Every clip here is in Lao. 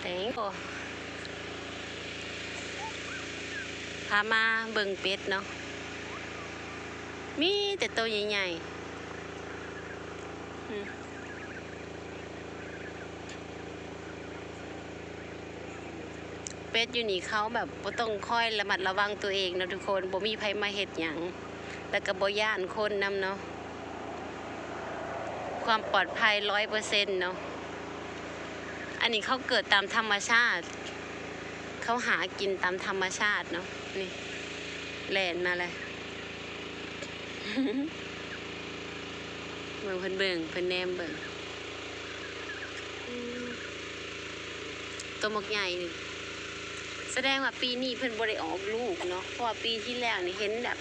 Thank you. ພາມາເບິ່ງເປັດເນາະ ມີແຕ່ໂຕໃຫຍ່ໆ ອືມ. ເປັດຢູ່ນີ້ເຂົາແບບບໍ່ຕ້ອງຄອຍລະມັດລະວັງຕົວເອງເນາະທຸກຄົນ ບໍ່ມີໃຜມາເຮັດຫຍັງ ແລ້ວກໍບໍ່ຢ້ານຄົນນຳເນາະ ຄວາມປອດໄພຮ້ອຍເປີເຊັນເນາະ. ອັນນີ້ເຂົາເກີດຕາມທຳມະຊາດ ເຂົາຫາກິນຕາມທຳມະຊາດເນາະ ນີ້ ແລ່ນມາແລ້ວ. ເບິ່ງ ເພິ່ນເບິ່ງ ເພິ່ນແນມເບິ່ງ ອືມ ໂຕບັກໃຫຍ່ນີ້ ສະແດງວ່າປີນີ້ເພິ່ນບໍ່ໄດ້ອອກລູກເນາະ ເພາະວ່າປີທີ່ແລ້ວນີ້ເຫັນແບບ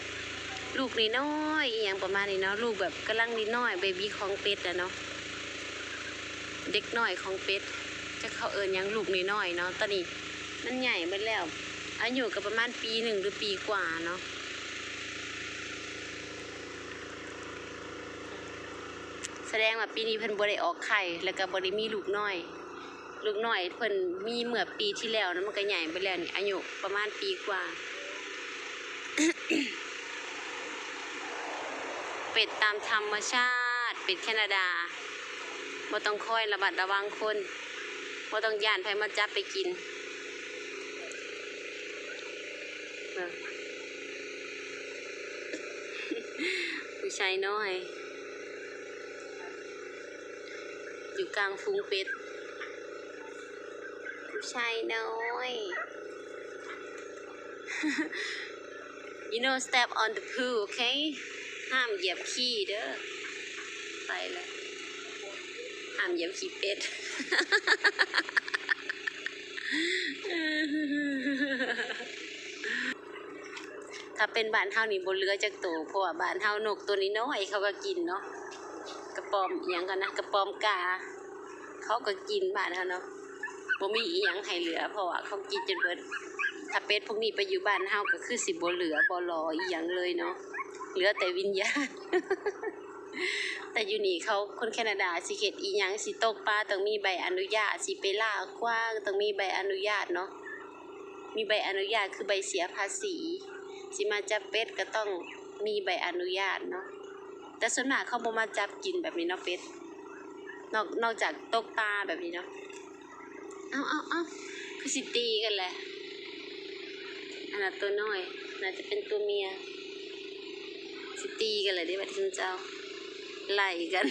ລູກນ້ອຍໆ ອີ່ຫຍັງປະມານນີ້ເນາະ ລູກແບບກຳລັງນ້ອຍໆ ເບບີຂອງເປັດນະເນາະ ເດັກນ້ອຍຂອງເປັດ ຈັກເຂົາເອີ້ນຫຍັງ ລູກນ້ອຍໆເນາະ ຕອນນີ້ມັນໃຫຍ່ເບິດແລ້ວ ອາຍຸກໍປະມານປີໜຶ່ງ ຫຼື ປີກວ່າເນາະ. ສະແດງວ່າປີນີ້ເພິ່ນບໍ່ໄດ້ອອກໄຂ່ ແລ້ວກໍບໍ່ໄດ້ມີລູກນ້ອຍ ລູກນ້ອຍເພິ່ນມີເມື່ອປີທີ່ແລ້ວນະ ມັນກໍໃຫຍ່ເບິດແລ້ວນີ້ ອາຍຸປະມານປີກວ່າ. ເປັດຕາມທຳມະຊາດ ເປັດແຄນາດາ ບໍ່ຕ້ອງຄອຍລະມັດລະວັງຄົນ ບໍ່ຕ້ອງຢ້ານໃຜມາຈັບໄປກິນ. ເບິ່ງ ຜູ້ຊາຍນ້ອຍ ຢູ່ກາງຝູງເປັດ ຜູ້ຊາຍນ້ອຍ. You know, step on the poo, okay? ຫ້າມຢຽບຂີ້ເດີ. ໄປແລ້ວ ຫ້າມຢຽບຂີ້ເປັດ. ຖ້າເປັນບ້ານເຮົານີ້ບໍ່ເຫຼືອຈັກໂຕ ເພາະວ່າບ້ານເຮົານົກໂຕນ້ອຍໆ ເຂົາກໍກິນເນາະ ກະປອມອີ່ຫຍັງກໍນະ ກະປອມກາ ເຂົາກໍກິນບ້ານເຮົາເນາະ ບໍ່ມີອີ່ຫຍັງໃຫ້ເຫຼືອ ເພາະວ່າເຂົາກິນຈົນເບິດ. ຖ້າເປັດພວກນີ້ໄປຢູ່ບ້ານເຮົາກໍຄືຊິບໍ່ເຫຼືອບໍ່ຫຼໍອີ່ຫຍັງເລີຍເນາະ ເຫຼືອແຕ່ວິນຍານ. ແຕ່ຢູ່ນີ້ເຂົາ ຄົນແຄນາດາຊິເຮັດອີ່ຫຍັງ ຊິຕົກປາຕ້ອງມີໃບອະນຸຍາດ ຊິໄປລ່າຄວາຕ້ອງມີໃບອະນຸຍາດເນາະ ມີໃບອະນຸຍາດຄືໃບເສຍພາສີ ຊິມາຈັບເປັດກໍຕ້ອງມີໃບອະນຸຍາດເນາະ. ແຕ່ສ່ວນມາກເຂົາບໍ່ມາຈັບກິນແບບນີ້ເນາະເປັດ ນອກ ນອກຈາກຕົກປາແບບນີ້ເນາະ. ເອົາ ເອົາ ເອົາ ຄືຊິຕີກັນແຫຼະ ອັນນັ້ນຕົວນ້ອຍ ໜ້າຈະເປັນຕົວເມຍ ຊິຕີກັນແຫຼະເດ້ ບັດນີ້ເຈົ້າ ໄລ່ກັນ.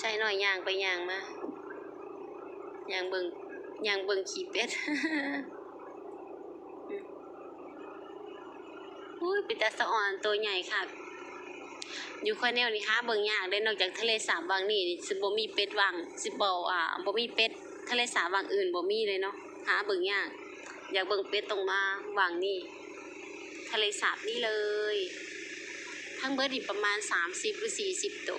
ຊາຍນ້ອຍຍ່າງໄປຍ່າງມາ ຍ່າງເບິ່ງ ຍ່າງເບິ່ງຂີ້ເປັດ. ອຸ້ຍ ເປັນຕາສະອອນ ໂຕໃຫຍ່ຄັກ. ຢູ່ຂ້ອຍແນວນີ້ຫາເບິ່ງຍາກເດ້ ນອກຈາກທະເລສາບວັງນີ້ ນີ້ຊິບໍ່ມີເປັດວັງ ຊິບໍ່ ອ່າ ບໍ່ມີເປັດ ທະເລສາບວັງອື່ນບໍ່ມີເລີຍເນາະ ຫາເບິ່ງຍາກ. ຢາກເບິ່ງເປັດຕ້ອງມາວັງນີ້ ທະເລສາບນີ້ເລີຍ. ທັງເບິດນີ້ປະມານສາມສິບ ຫຼື ສີ່ສິບໂຕ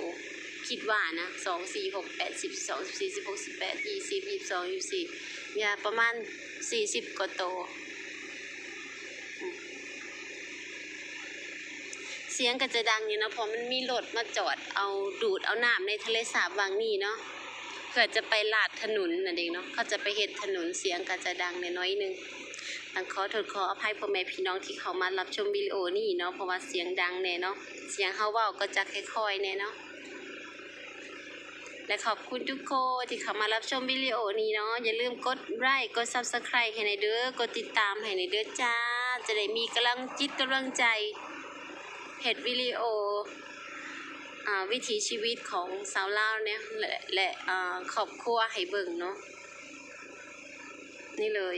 ຄິດວ່ານະ ສອງ ສີ່ ຫົກ ແປດ ສິບ ສິບສອງ ສິບສີ່ ສິບຫົກ ສິບແປດ ຊາວ ຊາວສອງ ຊາວສີ່ ປະມານສີ່ສິບກວ່າໂຕ. ສຽງກໍຈະດັງຢູ່ເນາະ ເພາະມັນມີລົດມາຈອດເອົາ ດູດເອົານ້ຳໃນທະເລສາບວັງນີ້ເນາະ ເພື່ອຈະໄປລາດຖະໜົນນັ້ນເອງເນາະ ເຂົາຈະໄປເຮັດຖະໜົນ ສຽງກໍຈະດັງແດ່ໜ້ອຍໜຶ່ງ. ຕ້ອງຂໍໂທດຂໍອະໄພພໍ່ແມ່ພີ່ນ້ອງທີ່ເຂົ້າມາຮັບຊົມວິດີໂອນີ້ເນາະ ເພາະວ່າສຽງດັງແດ່ເນາະ ສຽງເຮົາເວົ້າກໍຈະຄ່ອຍໆແດ່ເນາະ. ແລະ ຂອບຄຸນທຸກຄົນທີ່ເຂົ້າມາຮັບຊົມວິດີໂອນີ້ເນາະ. ຢ່າລືມກົດໄລ ກົດ Subscribe ໃຫ້ແດ່ເດີ ກົດຕິດຕາມໃຫ້ແດ່ເດີຈ້າ ຈະໄດ້ມີກຳລັງຈິດກຳລັງໃຈເຮັດວິດີໂອ ອາ ວິຖີຊີວິດຂອງຊາວລາວເນາະ ແລະ ແລະ ອາ ຄອບຄົວໃຫ້ເບິ່ງເນາະ. ນີ້ເລີຍ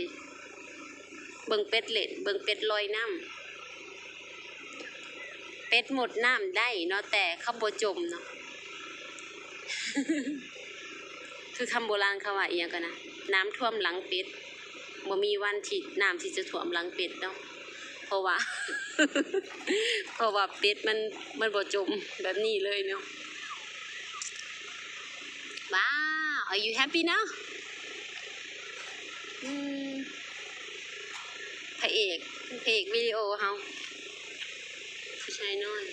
ເບິ່ງເປັດເຫຼັ້ນ ເບິ່ງເປັດລອຍນ້ຳ. ເປັດມຸດນ້ຳໄດ້ເນາະ ແຕ່ເຂົາບໍ່ຈົມເນາະ. ຄືຄຳໂບລານເຂົາວ່າອີ່ຫຍັງກໍນະ ນ້ຳຖ້ວມຫຼັງເປັດ. ບໍ່ມີວັນທີ່ນ້ຳທີ່ຈະຖ້ວມຫຼັງເປັດເນາະ ເພາະວ່າ ເພາະວ່າເປັດມັນ ມັນບໍ່ຈົມແບບນີ້ເລີຍເນາະ. Wow, are you happy now? ອືມ ພະເອກ ເອກວິດີໂອເຮົາ ຜູ້ຊາຍນ້ອຍ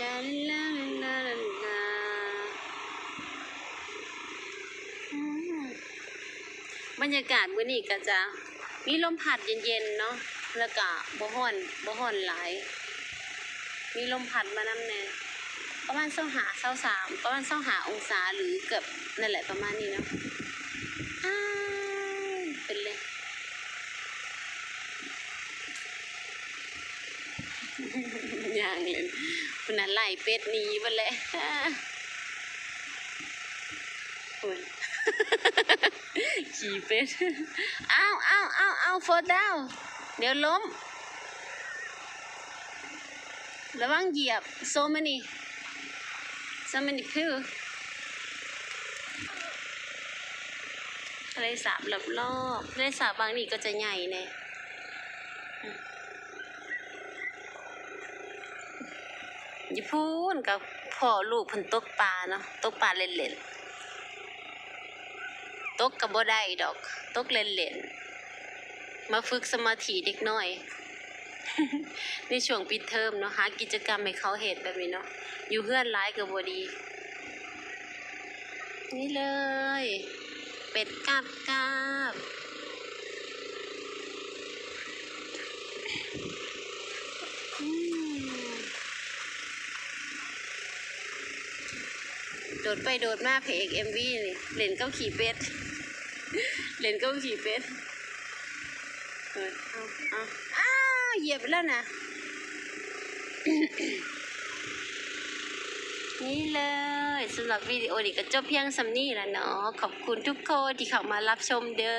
ລາລາ ອືມ ບັນຍາກາດມື້ນີ້ກໍຈະມີລົມພັດເຢັນໆເນາະ ແລ້ວກະບໍ່ຮ້ອນ ບໍ່ຮ້ອນຫຼາຍ ມີລົມພັດມານຳແດ່ ປະມານຊາວຫ້າ ຊາວສາມ ປະມານຊາວຫ້າອົງສາ ຫຼືເກືອບນັ້ນແຫຼະ ປະມານນີ້ເນາະ ອ້າຍ ເປັນເລີຍ ຍ່າງເຫຼັ້ນ ພຸ້ນນະ ໄລ່ເປັດໜີເບິດແຫຼະ ພຸ້ນ ຂີ້ເປັດ ອ້າວ ອ້າວ ອ້າວ ອ້າວ fall down ດຽວລົ້ມ ລະວັງຢຽບ so many so many poo ທະເລສາບລອບໆ ທະເລສາບບາງນີ້ກໍຈະໃຫຍ່ແດ່. ຢູ່ພຸ້ນກໍພໍ່ລູກເພິ່ນຕົກປາເນາະ ຕົກປາເຫຼັ້ນໆ ຕົກກໍບໍ່ໄດ້ດອກ ຕົກເຫຼັ້ນໆ ມາຝຶກສະມາທິເດັກນ້ອຍ ໃນຊ່ວງປິດເທີມເນາະ ຫາກິດຈະກຳໃຫ້ເຂົາເຮັດແບບນີ້ເນາະ ຢູ່ເຮືອນຫຼາຍກໍບໍ່ດີ. ນີ້ເລີຍ ເປັດກາບໆ ອືມ ໂດດໄປໂດດມາ ພະເອກເອັມວີນີ້ ເຫຼັ້ນກັບຂີ້ເປັດ ເຫຼັ້ນກັບຂີ້ເປັດ. ເອີ ເອົາ ເອົາ ອ້າວ ຢຽບໄປແລ້ວນະ ນີ້ເລີຍ ສຳລັບວິດີໂອນີ້ກໍຈົບພຽງສ່ຳນີ້ລະເນາະ ຂອບຄຸນທຸກຄົນທີ່ເຂົ້າມາຮັບຊົມເດີ.